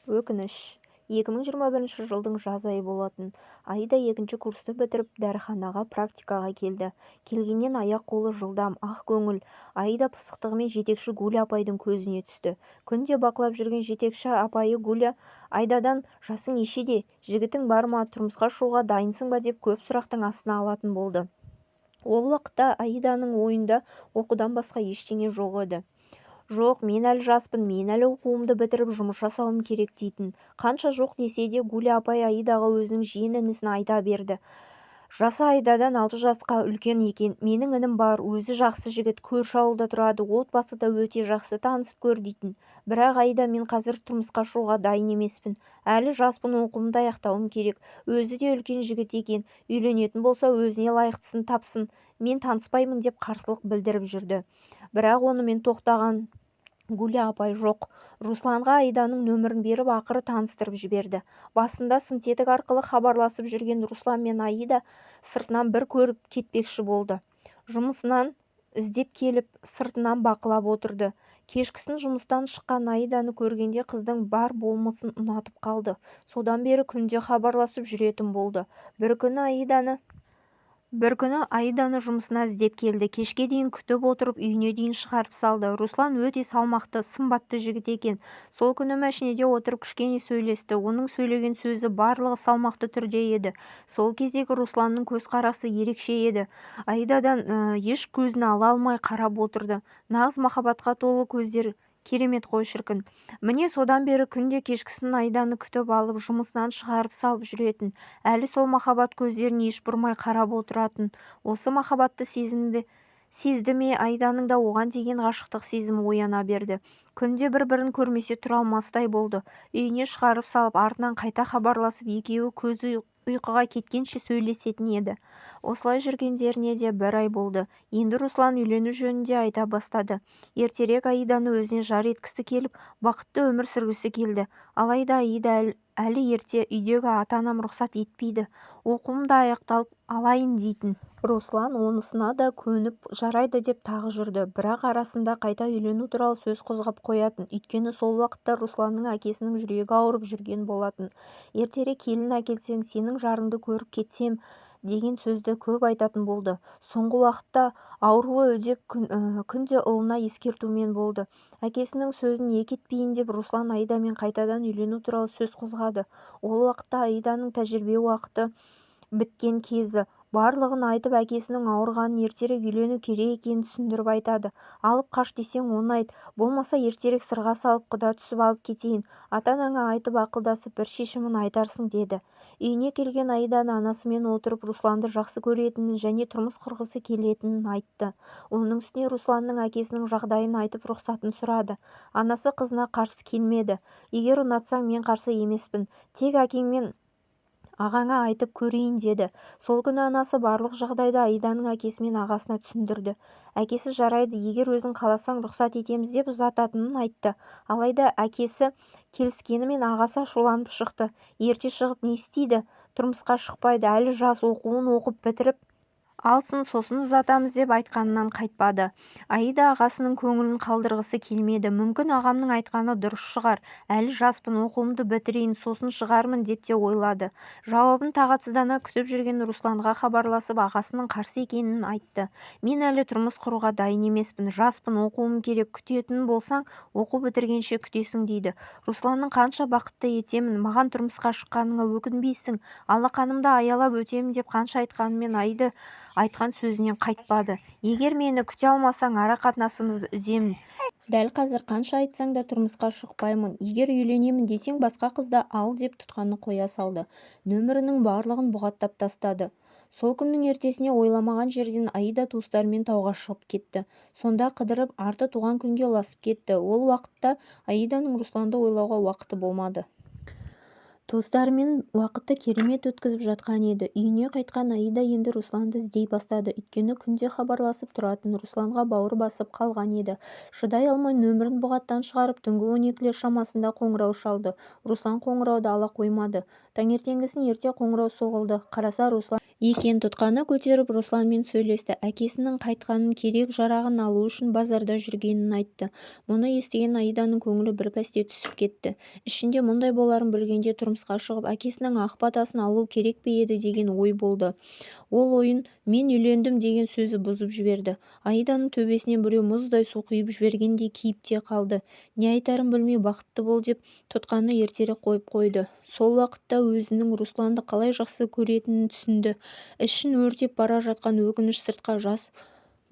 Өкініш. 2021 жылдың жаз айы болатын. Аида екінші курсты бітіріп, дәріханаға практикаға келді. Келгеннен аяқ-қолы жылдам, ақ көңіл Аида пысықтығымен жетекші Гуля апайдың көзіне түсті. Күнде бақылап жүрген жетекші апайы Гуля Аидадан жасың нешеде, жігітің бар ма, тұрмысқа шығуға дайынсың ба деп көп сұрақтың астына алатын болды. Ол уақытта Аиданың ойында оқудан басқа ештеңе жоқ еді. Жоқ, мен әлі жаспын, мен әлі оқуымды бітіріп жұмыс жасауым керек дейтін. Қанша жоқ десе де Гуля апай Аидаға өзінің жиен інісін айта берді. Жасы Аидадан 6 жасқа үлкен екен. Менің інім бар, өзі жақсы жігіт, көрші ауылда тұрады, отбасы да өте жақсы, танысып көр дейтін. Бірақ Аида мен қазір тұрмысқа шығуға дайын емеспін, әлі жаспын, оқуымды аяқтауым керек, өзі де үлкен жігіт екен, үйленетін болса өзіне лайықтысын тапсын, мен таныспаймын деп қарсылық білдіріп жүрді. Бірақ онымен тоқтаған Гуля апай жоқ. Русланға Аиданың нөмірін беріп, ақыры таныстырып жіберді. Басында сымтетік арқылы хабарласып жүрген Руслан мен Аида сыртынан бір көріп кетпекші болды. Жұмысынан іздеп келіп, сыртынан бақылап отырды. Кешкісін жұмыстан шыққан Аиданы көргенде қыздың бар болмысын ұнатып қалды. Содан бері күнде хабарласып жүретін болды. Бір күні Аиданы жұмысына іздеп келді. Кешке дейін күтіп отырып, үйіне дейін шығарып салды. Руслан өте салмақты, сымбатты жігіт екен. Сол күні мәшинеде отырып кішкене сөйлесті. Оның сөйлеген сөзі барлығы салмақты түрде еді. Сол кездегі Русланның көзқарасы ерекше еді. Аидадан еш көзін ала алмай қарап отырды. Нағыз махаббатқа толы көздер керемет қой, шіркін. Міне, содан бері күнде кешкісін Аиданы күтіп алып, жұмысынан шығарып салып жүретін. Әлі сол махаббат көздерін еш бұрмай қарап отыратын. Осы махаббатты сезімді сезді ме, Аиданың да оған деген ғашықтық сезімі ояна берді. Күнде бір-бірін көрмесе тұра алмастай болды. Үйіне шығарып салып, артынан қайта хабарласып, екеуі көзі ұйқыға кеткенше сөйлесетін еді. Осылай жүргендеріне де бір ай болды. Енді Руслан үйлену жөнінде айта бастады. Ертерек Аиданы өзіне жар еткісі келіп, бақытты өмір сүргісі келді. Алайда Аида әлі ерте, үйдегі ата-анам рұқсат етпейді, оқуым да аяқталып алайын дейтін. Руслан онысына да көніп, жарайды деп тағы жүрді. Бірақ арасында қайта үйлену туралы сөз қозғап қоятын. Өйткені сол уақытта Русланның әкесінің жүрегі ауырып жүрген болатын. Ертерек келін әкелсең, сенің жарыңды көріп кетсем деген сөзді көп айтатын болды. Соңғы уақытта ауруы үдеп, күнде ұлына ескертумен болды. Әкесінің сөзін екі етпейін деп Руслан Аидамен қайтадан үйлену туралы сөз қозғады. Ол уақытта Аиданың тәжірибе уақыты біткен кезі. Барлығын айтып, әкесінің ауырғанын, ертерек үйлену керек екенін түсіндіріп айтады. Алып қаш десең, оны айт, болмаса ертерек сырға салып, құда түсіп алып кетейін, ата-анаңа айтып, ақылдасып бір шешімін айтарсың деді. Үйіне келген Аиданы анасымен отырып, Русланды жақсы көретінін және тұрмыс құрғысы келетінін айтты. Оның үстіне Русланның әкесінің жағдайын айтып, рұқсатын сұрады. Анасы қызына қарсы келмеді. Егер ұнатсаң, мен қарсы емеспін, тек әкеңмен ағаңа айтып көрейін деді. Сол күні анасы барлық жағдайды Аиданың әкесі мен ағасына түсіндірді. Әкесі жарайды, егер өзің қаласаң, рұқсат етеміз деп ұзататынын айтты. Алайда әкесі келіскенімен ағасы ашуланып шықты. Ерте шығып не істейді, тұрмысқа шықпайды, әлі жас, оқуын оқып бітіріп алсын, сосын ұзатамыз деп айтқанынан қайтпады. Аида ағасының көңілін қалдырғысы келмеді. Мүмкін, ағамның айтқаны дұрыс шығар, әлі жаспын, оқуымды бітірейін, сосын шығармын деп те ойлады. Жауабын тағатсыздана күтіп жүрген Русланға хабарласып, ағасының қарсы екенін айтты. Мен әлі тұрмыс құруға дайын емеспін, жаспын, оқуым керек, күтетін болсаң, оқу бітіргенше күтесің дейді. Русланның қанша бақытты етемін, маған тұрмысқа шыққаныңа өкінбейсің, алақанымда аялап өтемін деп қанша айтқанымен, Аида айтқан сөзінен қайтпады. Егер мені күте алмасаң, ара қатынасымызды үземін. Дәл қазір қанша айтсаң да тұрмысқа шықпаймын. Егер үйленемін десең, басқа қызды ал деп тұтқаны қоя салды. Нөмірінің барлығын бұғаттап тастады. Сол күннің ертесіне ойламаған жерден Аида туыстарымен тауға шығып кетті. Сонда қыдырып, арты туған күнге ұласып кетті. Ол уақытта Аиданың Русланды ойлауға уақыты болмады. Туыстарымен уақытты керемет өткізіп жатқан еді. Үйіне қайтқан Аида енді Русланды іздей бастады. Өйткені күнде хабарласып тұратын Русланға бауыр басып қалған еді. Шыдай алмай нөмірін бұғаттан шығарып, түнгі 12-лер шамасында қоңырау шалды. Руслан қоңырауды ала қоймады. Таңертеңгісін ерте қоңырау соғылды. Қараса, Руслан Екен. Тұтқаны көтеріп Русланмен сөйлесті. Әкесінің қайтқанын, керек-жарағын алу үшін базарда жүргенін айтты. Мұны естіген Аиданың көңілі бір пәсте түсіп кетті. Ішінде мұндай боларын білгенде тұрмысқа шығып, әкесінің ақ батасын алу керек пе еді деген ой болды. Ол ойын «мен үйлендім» деген сөзі бұзып жіберді. Аиданың төбесінен біреу мұздай су құйып жібергендей кейіпте қалды. Не айтарын білмей, «бақытты бол» деп тұтқаны ертерек қойып қойды. Сол уақытта өзінің Русланды қалай жақсы көретінін түсінді. Ішін өртеп бара жатқан өкініш сыртқа жас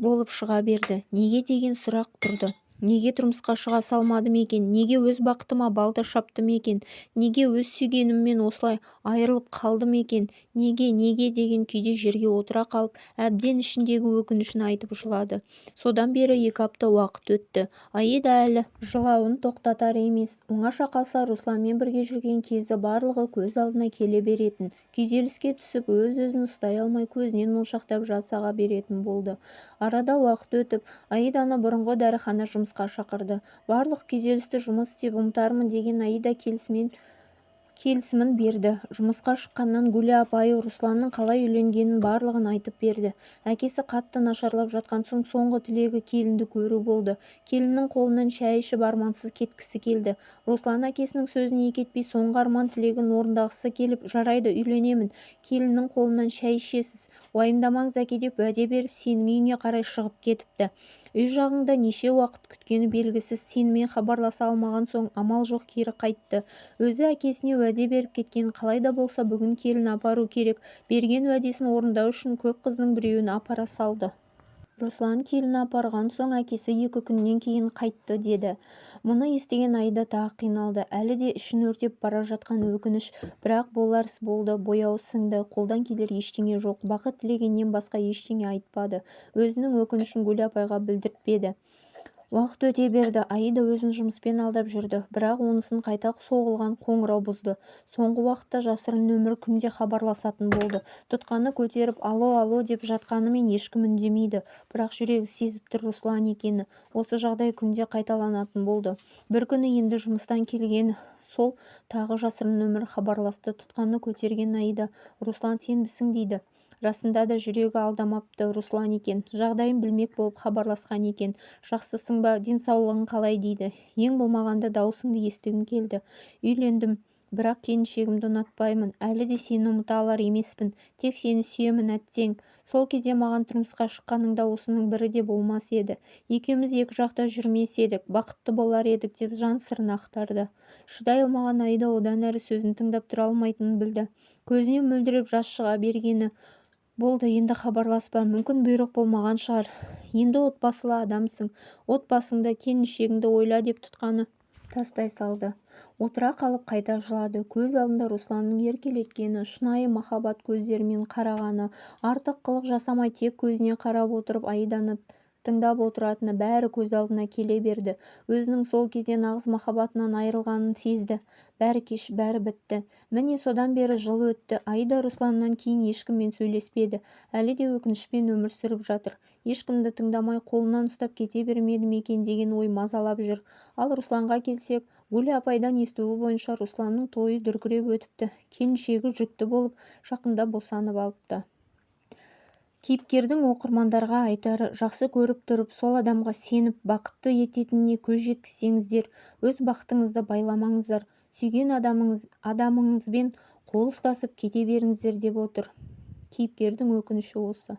болып шыға берді. Неге деген сұрақ тұрды. Неге тұрмысқа шыға салмадым екен? Неге өз бақытыма балта шаптым екен? Неге өз сүйгенімнен осылай айырылып қалдым екен? Неге, неге деген күйде жерге отыра қалып, әбден ішіндегі өкінішін айтып жылады. Содан бері 2 апта уақыт өтті. Аида әлі жылауын тоқтатар емес. Оңаша қалса, Русланмен бірге жүрген кезі барлығы көз алдына келе беретін. Күйзеліске түсіп, өз-өзін ұстай алмай, көзінен моншақтап жас аға беретін болды. Арада уақыт өтіп, Аиданы бұрынғы дәріхана жұмысқа шақырды. Барлық күйзелісті жұмыс істеп ұмытармын деген Аида келісімін берді. Жұмысқа шыққаннан Гуля апайы Русланның қалай үйленгенін барлығын айтып берді. Әкесі қатты нашарлап жатқан соң, соңғы тілегі келінді көру болды. Келіннің қолынан шай ішіп, армансыз кеткісі келді. Руслан әкесінің сөзін екі етпей, соңғы арман-тілегін орындағысы келіп, «жарайды, үйленемін, келіннің қолынан шай ішесіз, уайымдамаңыз, әке» деп уәде беріп, сенің үйіңе қарай шығып кетіпті. Үй жағыңда неше уақыт күткені белгісіз, сенімен хабарласа алмаған соң, амал жоқ кері қайтты. Өзі әкесіне уәде беріп кеткен, қалай да болса бүгін келін апару керек. Берген уәдесін орындау үшін көп қыздың біреуін апара салды. Руслан келін апарған соң, әкесі 2 күннен кейін қайтты деді. Мұны естіген Аида тағы қиналды. Әлі де ішін өртеп бара жатқан өкініш. Бірақ болар іс болды, бояуы сіңді, қолдан келер ештеңе жоқ. Бақыт тілегеннен басқа ештеңе айтпады. Өзінің өкінішін Гуля апайға білдіртпеді. Уақыт өте берді. Аида өзін жұмыспен алдап жүрді. Бірақ онысын қайта соғылған қоңырау бұзды. Соңғы уақытта жасырын нөмір күнде хабарласатын болды. Тұтқаны көтеріп «алло, алло» деп жатқанымен ешкім үндемейді. Бірақ жүрегі сезіп тұр Руслан екені. Осы жағдай күнде қайталанатын болды. Бір күні енді жұмыстан келген сол тағы жасырын нөмір хабарласты. Тұтқаны көтерген Аида «Руслан, сенбісің?» дейді. Расында да жүрегі алдамапты, Руслан екен. Жағдайын білмек болып хабарласқан екен. «Жақсысың ба, денсаулығың қалай?» дейді. «Ең болмағанда дауысыңды естігім келді. Үйлендім, бірақ келіншегімді ұнатпаймын. Әлі де сені ұмыта алар емеспін. Тек сені сүйемін, әттең. Сол кезде маған тұрмысқа шыққаныңда осының бірі де болмас еді. Екеуміз екі жақта жүрмес едік, бақытты болар едік» деп жан сырын ақтарды. Шыдай алмаған Аида одан әрі сөзін тыңдап тұра алмайтынын білді. Көзінен мөлдіреп жас шыға бергені болды. «Енді хабарласпа. Мүмкін, бұйрық болмаған шығар. Енді отбасылы адамсың. Отбасыңды, келіншегіңді ойла» деп тұтқаны тастай салды. Отыра қалып қайта жылады. Көз алдында Русланның еркелеткені, шынайы махаббат көздерімен қарағаны, артық қылық жасамай тек көзіне қарап отырып Аиданы тыңдап отыратыны бәрі көз алдына келе берді. Өзінің сол кезде нағыз махаббатынан айырылғанын сезді. Бәрі кеш, бәрі бітті. Міне, содан бері жыл өтті. Аида Русланнан кейін ешкіммен сөйлеспеді. Әлі де өкінішпен өмір сүріп жатыр. Ешкімді тыңдамай, қолынан ұстап кете бермедім екен деген ой мазалап жүр. Ал Русланға келсек, Гуля апайдан естуі бойынша, Русланның тойы дүркіреп өтіпті. Келіншегі жүкті болып, жақында босанып алыпты. Кейіпкердің оқырмандарға айтары: жақсы көріп тұрып, сол адамға сеніп, бақытты ететініне көз жеткізсеңіздер, өз бақытыңызды байламаңыздар. Сүйген адамыңызбен қол ұстасып кете беріңіздер деп отыр. Кейіпкердің өкініші осы.